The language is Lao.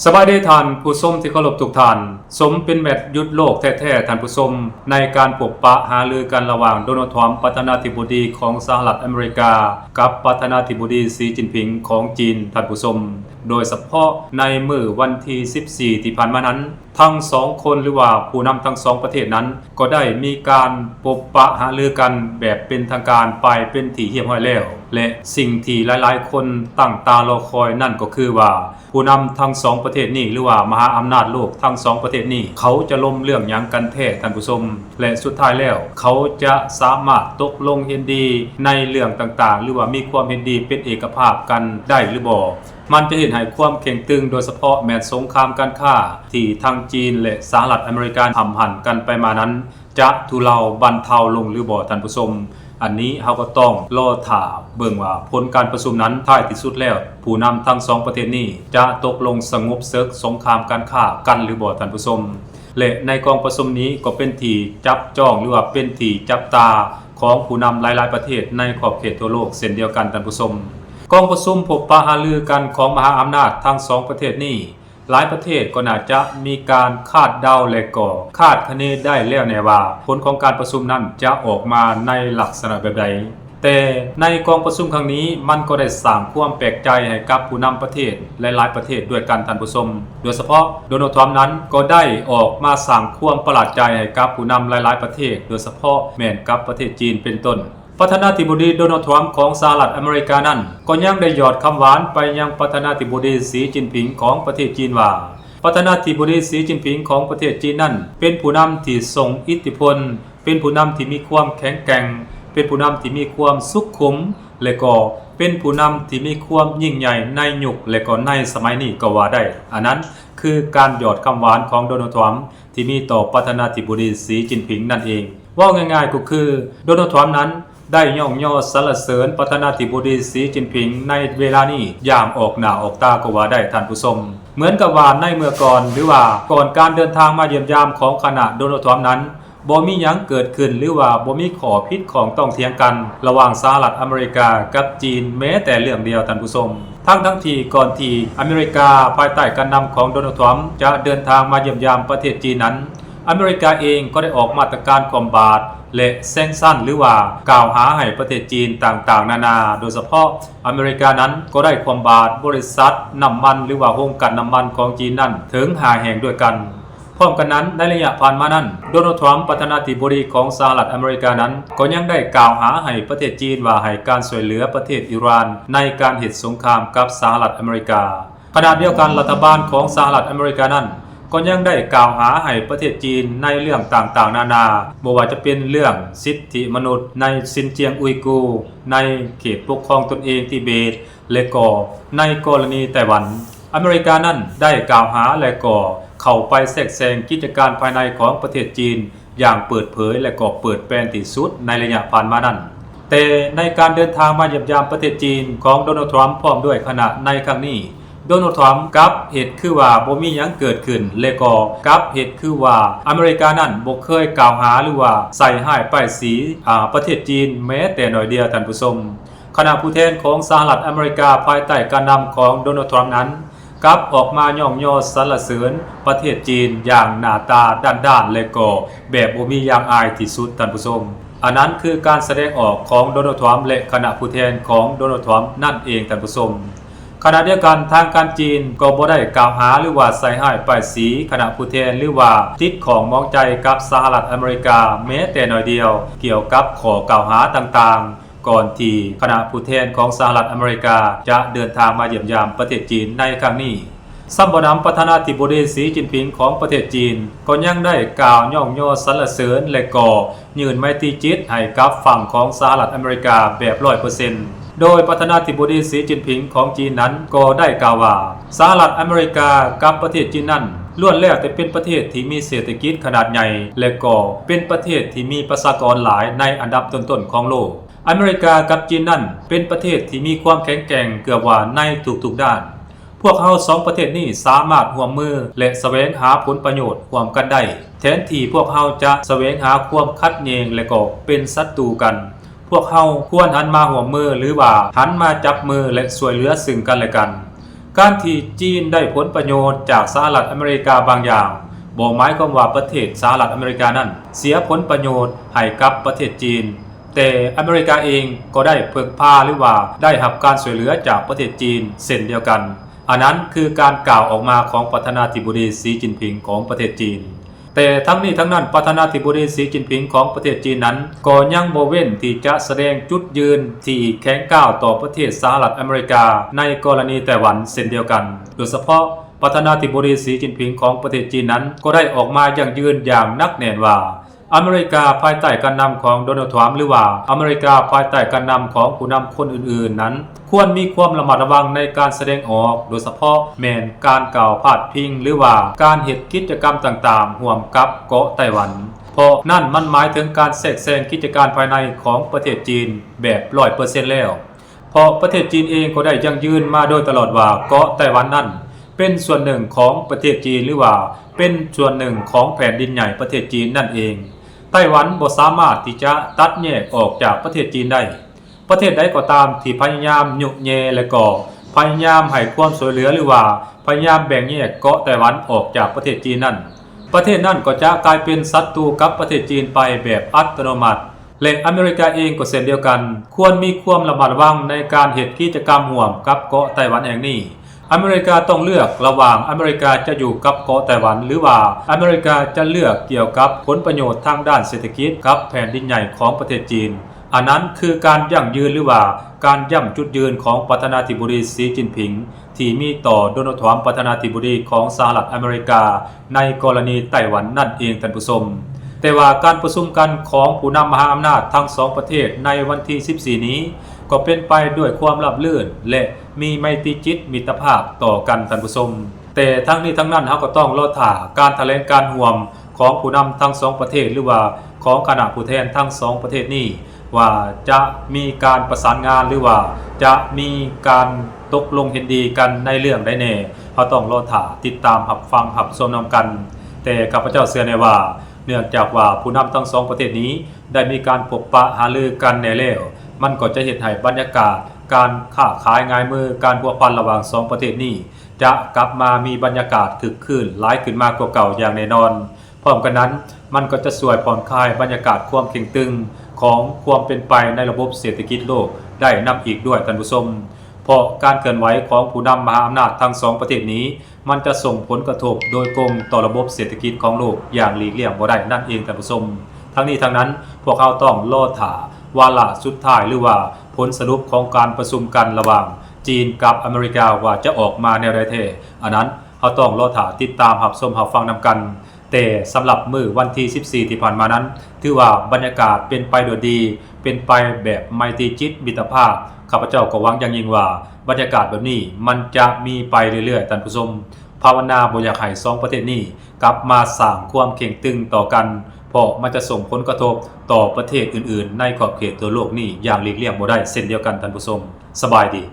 ສະບາຍດີທ່ານຜູ້ຊົມທີ່ເຄົາລົບທຸກທ່ານ. ສົມເປັນແມັດຢຸດໂລກແທ້ໆ ທ່ານຜູ້ຊົມ, ໃນການພົບປະຫາລືກັນລະຫວ່າງໂດນັລ ທຣຳ ປະທານາທິບໍດີຂອງສະຫະລັດອາເມລິກາ ກັບປະທານາທິບໍດີ ສີຈິນຜິງຂອງຈີນ ທ່ານຜູ້ຊົມ, ໂດຍສະເພາະໃນມື້ວັນທີສິບສີ່ ທີ່ຜ່ານມານັ້ນ, ທັງສອງຄົນ ຫຼືວ່າຜູ້ນຳທັງສອງປະເທດນັ້ນ ກໍໄດ້ມີການພົບປະຫາລືກັນແບບເປັນທາງການໄປເປັນທີ່ຮຽບຮ້ອຍແລ້ວ ແລະ ສິ່ງທີ່ຫຼາຍໆຄົນຕັ້ງຕາລໍຄອຍນັ້ນກໍຄືວ່າ ຜູ້ນຳທັງສອງປະເທດນີ້ ຫຼືວ່າມະຫາອຳນາດໂລກທັງສອງປະເທດນີ້ ເຂົາຈະລົມເລື່ອງຫຍັງກັນແທ້ ທ່ານຜູ້ຊົມ ແລະ ສຸດທ້າຍແລ້ວ ເຂົາຈະສາມາດຕົກລົງເຫັນດີໃນເລື່ອງຕ່າງໆ ຫຼືວ່າມີຄວາມເຫັນດີເປັນເອກະພາບກັນໄດ້ຫຼືບໍ່? ມັນຈະເຮັດໃຫ້ຄວາມເຄັ່ງຕຶງ ໂດຍສະເພາະແມ່ນສົງຄາມການຄ້າ ທີ່ທັງຈີນ ແລະ ສະຫະລັດອາເມລິກາຫ້ຳຫັນກັນໄປມານັ້ນ ຈະທຸເລົາບັນເທົາລົງຫຼືບໍ່ ທ່ານຜູ້ຊົມ? ອັນນີ້ເຮົາກໍຕ້ອງລໍຖ້າເບິ່ງວ່າຜົນການປະຊຸມນັ້ນ ທ້າຍທີ່ສຸດແລ້ວ ຜູ້ນຳທັງສອງປະເທດນີ້ຈະຕົກລົງສະຫງົບເສິກສົງຄາມການຄ້າກັນຫຼືບໍ່ ທ່ານຜູ້ຊົມ? ແລະ ໃນກອງປະຊຸມນີ້ກໍເປັນທີ່ຈັບຈ້ອງ ຫຼືວ່າເປັນທີ່ຈັບຕາຂອງຜູ້ນຳຫຼາຍໆປະເທດໃນຂອບເຂດທົ່ວໂລກເຊັ່ນດຽວກັນ ທ່ານຜູ້ຊົມ. ກອງປະຊຸມພົບປະຫາລືກັນຂອງມະຫາອຳນາດທັງສອງປະເທດນີ້ ຫຼາຍປະເທດກໍໜ້າຈະມີການຄາດເດົາ ແລະ ກໍຄາດຄະເນໄດ້ແລ້ວແນ່ວ່າ ຜົນຂອງການປະຊຸມນັ້ນຈະອອກມາໃນລັກສະນະແບບໃດ. ແຕ່ໃນກອງປະຊຸມຄັ້ງນີ້ ມັນກໍໄດ້ສ້າງຄວາມແປກໃຈໃຫ້ກັບຜູ້ນຳປະເທດຫຼາຍໆປະເທດດ້ວຍກັນ ທ່ານຜູ້ຊົມ. ໂດຍສະເພາະໂດນັລ ທຣຳ ນັ້ນກໍໄດ້ອອກມາສ້າງຄວາມປະຫຼາດໃຈໃຫ້ກັບຜູ້ນຳຫຼາຍໆປະເທດ ໂດຍສະເພາະແມ່ນກັບປະເທດຈີນເປັນຕົ້ນ. ປະທານາທິບໍດີໂດນັລ ທຣຳ ຂອງສະຫະລັດອາເມລິການັ້ນ ກໍຍັງໄດ້ຫຍອດຄຳຫວານໄປຍັງປະທານາທິບໍດີ ສີຈິນຜິງ ຂອງປະເທດຈີນວ່າ ປະທານາທິບໍດີ ສີຈິນຜິງ ຂອງປະເທດຈີນນັ້ນ ເປັນຜູ້ນຳທີ່ຊົງອິດທິພົນ, ເປັນຜູ້ນຳທີ່ມີຄວາມແຂງແກ່ງ, ເປັນຜູ້ນຳທີ່ມີຄວາມສຸກຂຸມ ແລະ ກໍເປັນຜູ້ນຳທີ່ມີຄວາມຍິ່ງໃຫຍ່ໃນຍຸກ ແລະ ກໍໃນສະໄໝນີ້ກໍວ່າໄດ້. ອັນນັ້ນຄືການຫຍອດຄຳຫວານຂອງໂດນັລ ທຣຳ ທີ່ມີຕໍ່ປະທານາທິບໍດີ ສີຈິນຜິງ ນັ້ນເອງ. ເວົ້າງ່າຍໆກໍຄື ໂດນັລ ທຣຳ ນັ້ນໄດ້ຍ້ອງຍໍສັນລະເສີນປະທານາທິບໍດີ ສີຈິນຜິງ ໃນເວລານີ້ຢ່າງອອກໜ້າອອກຕາກໍວ່າໄດ້ ທ່ານຜູ້ຊົມ. ເໝືອນກັບວ່າໃນເມື່ອກ່ອນ ຫຼືວ່າກ່ອນການເດີນທາງມາຢ້ຽມຢາມຂອງຄະນະໂດນັລ ທຣຳ ນັ້ນ ບໍ່ມີຫຍັງເກີດຂຶ້ນ ຫຼືວ່າບໍ່ມີຂໍ້ຜິດຂ້ອງຕ້ອງຖຽງກັນລະຫວ່າງສະຫະລັດອາເມລິກາກັບຈີນແມ້ແຕ່ເລື່ອງດຽວ ທ່ານຜູ້ຊົມ. ທັງໆທີ່ກ່ອນທີ່ອາເມລິກາພາຍໃຕ້ການນຳຂອງໂດນັລ ທຣຳ ຈະເດີນທາງມາຢ້ຽມຢາມປະເທດຈີນນັ້ນ ອາເມລິກາເອງກໍໄດ້ອອກມາດຕະການຄວ່ຳບາດ ແລະ ແຊງຊັນ ຫຼືວ່າກ່າວຫາໃຫ້ປະເທດຈີນຕ່າງໆນານາ, ໂດຍສະເພາະອາເມລິການັ້ນກໍໄດ້ຄວ່ຳບາດບໍລິສັດນ້ຳມັນ ຫຼືວ່າໂຮງກັ່ນນ້ຳມັນຂອງຈີນນັ້ນເຖິງຫ້າແຫ່ງດ້ວຍກັນ. ພ້ອມກັນນັ້ນ, ໃນໄລຍະຜ່ານມານັ້ນ ໂດນັລ ທຣຳ ປະທານາທິບໍດີຂອງສະຫະລັດອາເມລິການັ້ນ ກໍຍັງໄດ້ກ່າວຫາໃຫ້ປະເທດຈີນວ່າໃຫ້ການຊ່ວຍເຫຼືອປະເທດອີຣານໃນການເຮັດສົງຄາມກັບສະຫະລັດອາເມລິກາ. ຂະນະດຽວກັນ, ລັດຖະບານຂອງສະຫະລັດອາເມລິການັ້ນ ກໍຍັງໄດ້ກ່າວຫາໃຫ້ປະເທດຈີນໃນເລື່ອງຕ່າງໆນານາ, ບໍ່ວ່າຈະເປັນເລື່ອງສິດທິມະນຸດໃນຊິນຈຽງອຸຍກູ, ໃນເຂດປົກຄອງຕົນເອງທິເບດ ແລະ ກໍໃນກໍລະນີໄຕ້ຫວັນ. ອາເມລິການັ້ນໄດ້ກ່າວຫາ ແລະ ກໍເຂົ້າໄປແຊກແຊງກິດຈະການພາຍໃນຂອງປະເທດຈີນຢ່າງເປີດເຜີຍ ແລະ ກໍເປີດແປນທີ່ສຸດໃນໄລຍະຜ່ານມານັ້ນ. ແຕ່ໃນການເດີນທາງມາຢ້ຽມຢາມປະເທດຈີນຂອງໂດນັລ ທຣຳ ພ້ອມດ້ວຍຄະນະໃນຄັ້ງນີ້, ໂດນັລ ທຣຳ ກັບເຮັດຄືວ່າບໍ່ມີຫຍັງເກີດຂຶ້ນ ແລະ ກໍກັບເຮັດຄືວ່າອາເມລິການັ້ນບໍ່ເຄີຍກ່າວຫາ ຫຼືວ່າໃສ່ຮ້າຍປ້າຍສີ ອາ ປະເທດຈີນແມ້ແຕ່ໜ້ອຍດຽວ, ທ່ານຜູ້ຊົມ. ຄະນະຜູ້ແທນຂອງສະຫະລັດອາເມລິກາພາຍໃຕ້ການນຳຂອງໂດນັລ ທຣຳ ນັ້ນ ກັບອອກມາຍ້ອງຍໍສັນລະເສີນປະເທດຈີນຢ່າງໜ້າຕາດ້ານໆ ແລະ ກໍແບບບໍ່ມີຢ່າງອາຍທີ່ສຸດ, ທ່ານຜູ້ຊົມ. ອັນນັ້ນຄືການສະແດງອອກຂອງໂດນັລ ທຣຳ ແລະ ຄະນະຜູ້ແທນຂອງໂດນັລ ທຣຳ ນັ້ນເອງ, ທ່ານຜູ້ຊົມ. ຂະນະດຽວກັນ, ທາງການຈີນກໍບໍ່ໄດ້ກ່າວຫາ ຫຼືວ່າໃສ່ຮ້າຍປ້າຍສີຄະນະຜູ້ແທນ ຫຼືວ່າຕິດຂ້ອງໝອງໃຈກັບສະຫະລັດອາເມລິກາແມ້ແຕ່ໜ້ອຍດຽວ ກ່ຽວກັບຂໍ້ກ່າວຫາຕ່າງໆ ກ່ອນທີ່ຄະນະຜູ້ແທນຂອງສະຫະລັດອາເມລິກາຈະເດີນທາງມາຢ້ຽມຢາມປະເທດຈີນໃນຄັ້ງນີ້. ຊ້ຳບໍ່ໜຳ, ປະທານາທິບໍດີ ສີຈິນຜິງ ຂອງປະເທດຈີນ ກໍຍັງໄດ້ກ່າວຍ້ອງຍໍສັນລະເສີນ ແລະ ກໍຍື່ນໄມຕີຈິດໃຫ້ກັບຝັ່ງຂອງສະຫະລັດອາເມລິກາແບບຮ້ອຍເປີເຊັນ. ໂດຍປະທານາທິບໍດີ ສີຈິນຜິງ ຂອງຈີນນັ້ນກໍໄດ້ກ່າວວ່າ ສະຫະລັດອາເມລິກາກັບປະເທດຈີນນັ້ນ ລ້ວນແລ້ວແຕ່ເປັນປະເທດທີ່ມີເສດຖະກິດຂະໜາດໃຫຍ່ ແລະ ກໍເປັນປະເທດທີ່ມີປະຊາກອນຫຼາຍໃນອັນດັບຕົ້ນໆຂອງໂລກ. ອາເມລິກາກັບຈີນນັ້ນເປັນປະເທດທີ່ມີຄວາມແຂງແກ່ງເກືອບວ່າໃນທຸກໆດ້ານ. ພວກເຮົາສອງປະເທດນີ້ສາມາດຮ່ວມມື ແລະ ສະແຫວງຫາຜົນປະໂຫຍດຮ່ວມກັນໄດ້ ແທນທີ່ພວກເຮົາຈະສະແຫວງຫາຄວາມຂັດແຍ່ງ ແລະ ກໍເປັນສັດຕູກັນ. ພວກເຮົາຄວນຫັນມາຮ່ວມມື ຫຼືວ່າຫັນມາຈັບມື ແລະ ຊ່ວຍເຫຼືອຊຶ່ງກັນແລະກັນ. ການທີ່ຈີນໄດ້ຜົນປະໂຫຍດຈາກສະຫະລັດອາເມລິກາບາງຢ່າງ ບໍ່ໝາຍຄວາມວ່າປະເທດສະຫະລັດອາເມລິການັ້ນເສຍຜົນປະໂຫຍດໃຫ້ກັບປະເທດຈີນ, ແຕ່ອາເມລິກາເອງກໍໄດ້ເພິ່ງພາ ຫຼືວ່າໄດ້ຮັບການຊ່ວຍເຫຼືອຈາກປະເທດຈີນເຊັ່ນດຽວກັນ. ອັນນັ້ນຄືການກ່າວອອກມາຂອງປະທານາທິບໍດີ ສີຈິ້ນຜິງ ຂອງປະເທດຈີນ. ແຕ່ທັງນີ້ທັງນັ້ນ ປະທານາທິບໍດີ ສີຈິ້ນຜິງ ຂອງປະເທດຈີນນັ້ນ ກໍຍັງບໍ່ເວັ້ນທີ່ຈະສະແດງຈຸດຢືນທີ່ແຂງກ້າວຕໍ່ປະເທດສະຫະລັດອາເມລິກາ ໃນກໍລະນີໄຕ້ຫວັນເຊັ່ນດຽວກັນ. ໂດຍສະເພາະປະທານາທິບໍດີ ສີຈິ້ນຜິງ ຂອງປະເທດຈີນນັ້ນ ກໍໄດ້ອອກມາຢັ້ງຢືນຢ່າງໜັກແໜ້ນວ່າ ອາເມລິກາພາຍໃຕ້ການນຳຂອງໂດນັລ ທຣຳ ຫຼືວ່າອາເມລິກາພາຍໃຕ້ການນຳຂອງຜູ້ນຳຄົນອື່ນໆນັ້ນ ຄວນມີຄວາມລະມັດລະວັງໃນການສະແດງອອກ, ໂດຍສະເພາະແມ່ນການກ່າວພາດພິງ ຫຼືວ່າການເຮັດກິດຈະກຳຕ່າງໆຮ່ວມກັບເກາະໄຕ້ຫວັນ, ເພາະນັ້ນມັນໝາຍເຖິງການແຊກແຊງກິດຈະການພາຍໃນຂອງປະເທດຈີນແບບຮ້ອຍເປີເຊັນແລ້ວ. ເພາະປະເທດຈີນເອງກໍໄດ້ຢັ້ງຢືນມາໂດຍຕະຫຼອດວ່າເກາະໄຕ້ຫວັນນັ້ນເປັນສ່ວນໜຶ່ງຂອງປະເທດຈີນ ຫຼືວ່າເປັນສ່ວນໜຶ່ງຂອງແຜ່ນດິນໃຫຍ່ປະເທດຈີນນັ້ນເອງ. ໄຕ້ຫວັນບໍ່ສາມາດທີ່ຈະຕັດແຍກອອກຈາກປະເທດຈີນໄດ້. ປະເທດໃດກໍຕາມທີ່ພະຍາຍາມຍຸແຍ່ ແລະກໍພະຍາຍາມໃຫ້ຄວາມຊ່ວຍເຫຼືອ ຫຼືວ່າພະຍາຍາມແບ່ງແຍກເກາະໄຕ້ຫວັນອອກຈາກປະເທດຈີນນັ້ນ, ປະເທດນັ້ນກໍຈະກາຍເປັນສັດຕູກັບປະເທດຈີນໄປແບບອັດຕະໂນມັດ. ແລະອາເມລິກາເອງກໍເຊັ່ນດຽວກັນ ຄວນມີຄວາມລະມັດລະວັງໃນການເຮັດກິດຈະກຳຮ່ວມກັບເກາະໄຕ້ຫວັນແຫ່ງນີ້. ອາເມລິກາຕ້ອງເລືອກລະຫວ່າງອາເມລິກາຈະຢູ່ກັບເກາະໄຕ້ຫວັນ ຫຼືວ່າອາເມລິກາຈະເລືອກກ່ຽວກັບຜົນປະໂຫຍດທາງດ້ານເສດຖະກິດກັບແຜ່ນດິນໃຫຍ່ຂອງປະເທດຈີນ. ອັນນັ້ນຄືການຢັ້ງຢືນ ຫຼືວ່າການຢ້ຳຈຸດຢືນຂອງປະທານາທິບໍດີ ສີຈິ້ນຜິງ ທີ່ມີຕໍ່ໂດນັລ ທຣຳ ປະທານາທິບໍດີຂອງສະຫະລັດອາເມລິກາ ໃນກໍລະນີໄຕ້ຫວັນນັ້ນເອງທ່ານຜູ້ຊົມ. ແຕ່ວ່າການປະຊຸມກັນຂອງຜູ້ນຳມະຫາອຳນາດທັງສອງປະເທດໃນວັນທີສິບສີ່ນີ້ ກໍເປັນໄປດ້ວຍຄວາມລາບລື່ນ ແລະມີໄມຕີຈິດມິດຕະພາບຕໍ່ກັນທ່ານຜູ້ຊົມ. ແຕ່ທັງນີ້ທັງນັ້ນ ເຮົາກໍຕ້ອງລໍຖ້າການຖະແຫຼງການຮ່ວມຂອງຜູ້ນຳທັງສອງປະເທດ ຫຼືວ່າຂອງຄະນະຜູ້ແທນທັງສອງປະເທດນີ້ ວ່າຈະມີການປະສານງານ ຫຼືວ່າຈະມີການຕົກລົງເຫັນດີກັນໃນເລື່ອງໃດແດ່. ເຮົາຕ້ອງລໍຖ້າຕິດຕາມຮັບຟັງຮັບຊົມນຳກັນ. ແຕ່ຂ້າພະເຈົ້າເຊື່ອແນ່ວ່າ ເນື່ອງຈາກວ່າຜູ້ນຳທັງສອງປະເທດນີ້ໄດ້ມີການພົບປະຫາລືກັນແນ່ແລ້ວ, ມັນກໍຈະເຮັດໃຫ້ບັນຍາກາດການຄ້າຂາຍງາຍມື, ການພົວພັນລະຫວ່າງສອງປະເທດນີ້ ຈະກັບມາມີບັນຍາກາດຄຶກຄື້ນຫຼາຍຂຶ້ນມາກວ່າເກົ່າຢ່າງແນ່ນອນ. ພ້ອມກັນນັ້ນ, ມັນກໍຈະຊ່ວຍຜ່ອນຄາຍບັນຍາກາດຄວາມເຄັ່ງຕຶງຂອງຄວາມເປັນໄປໃນລະບົບເສດຖະກິດໂລກໄດ້ນຳອີກດ້ວຍທ່ານຜູ້ຊົມ. ເພາະການເຄື່ອນໄຫວຂອງຜູ້ນຳມະຫາອຳນາດທັງສອງປະເທດນີ້ ມັນຈະສົ່ງຜົນກະທົບໂດຍກົງຕໍ່ລະບົບເສດຖະກິດຂອງໂລກຢ່າງຫຼີກລ່ຽງບໍ່ໄດ້ນັ້ນເອງທ່ານຜູ້ຊົມ. ທັງນີ້ທັງນັ້ນ, ພວກເຮົາຕ້ອງລໍຖ້າວາລະສຸດທ້າຍ ຫຼືວ່າຜົນສະຫຼຸບຂອງການປະຊຸມກັນລະຫວ່າງຈີນກັບອາເມລິກາ ວ່າຈະອອກມາແນວໃດແທ້. ອັນນັ້ນ ເຮົາຕ້ອງລໍຖ້າຕິດຕາມຮັບຊົມຮັບຟັງນຳກັນ. ແຕ່ສຳລັບມື້ວັນທີສິບສີ່ທີ່ຜ່ານມານັ້ນ ຖືວ່າບັນຍາກາດເປັນໄປດ້ວຍດີ, ເປັນໄປແບບໄມຕີຈິດມິດຕະພາບ. ຂ້າພະເຈົ້າກໍຫວັງຢ່າງຍິ່ງວ່າບັນຍາກາດແບບນີ້ມັນຈະມີໄປເລື້ອຍໆທ່ານຜູ້ຊົມ. ພາວະນາບໍ່ຢາກໃຫ້ສອງປະເທດນີ້ກັບມາສ້າງຄວາມເຄັ່ງຕຶງຕໍ່ກັນ, ເພາະມັນຈະສົ່ງຜົນກະທົບຕໍ່ປະເທດອື່ນໆໃນຂອບເຂດທົ່ວໂລກນີ້ຢ່າງຫຼີກລ່ຽງບໍ່ໄດ້ເຊັ່ນດຽວກັນທ່ານຜູ້ຊົມ. ສະບາຍດີ.